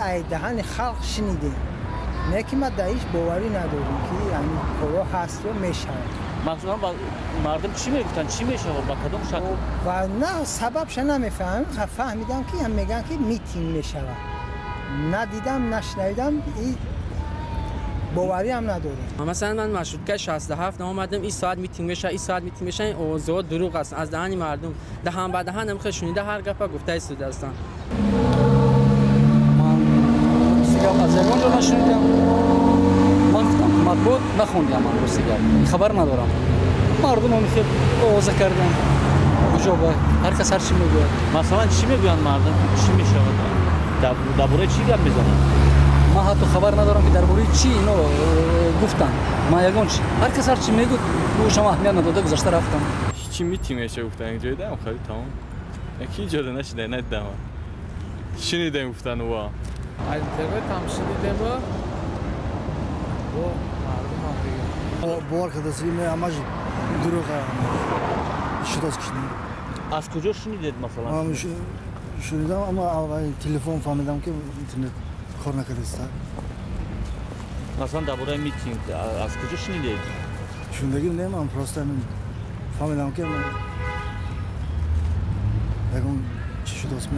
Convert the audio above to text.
Ай даҳани халқ шунидем. Не ки ма дар ҳеҷ боварӣ надорем, ки ҳамин корҳо ҳаст ё мешавад. Махсусан мардум чӣ мегуфтанд, чӣ мешавад, ба кадом шакл? Ва на сабабша намефаҳмам, фаҳмидам, ки мегӯянд, ки митинг мешавад. Надидам, нашунавидам, боварӣ ҳам надорем. Масалан, ман маршрутка 67 наомадам, ин соат митинг мешавад, ин соат митинг мешавад. Ин овозҳо дурӯғ аст, аз даҳани мардум даҳан ба даҳан ҳам шунида, ҳар гапа гуфта истодаастанд. Ман рости гап аз ягон ҷо нашунидам. Ман гуфтам, матбуот нахондиам, ман рости гап хабар надорам. Мардум ҳам хел овоза кардам, куҷо ба ҳар кас ҳар чӣ мегӯяд. Масалан, чӣ мегӯянд мардум, чӣ мешавад, дар бораи чӣ гап мезананд? Ман ҳатто хабар надорам, ки дар бораи чӣ ино гуфтанд. Ман ягон чи, ҳар кас ҳар чӣ мегӯд, гӯшам аҳамият надода гузашта рафтам. Чӣ митинг меша гуфтан, ҷойдам хали тамом, яки ҷода нашида, надидам, шунидем гуфтан ва Аз интернет ҳам шунидем бо мардум ҳам дига. Бовар кардааст, ҳамаш дурӯғ шудааст ки. Аз куҷо шунидед, масалан? Шунидам, аммо телефон фаҳмидам, ки интернет кор накардааст. Масалан, дар бораи митинг аз куҷо шунидед? Шунидагӣ не, ман просто фаҳмидам, ки ягон чӣ шудааст.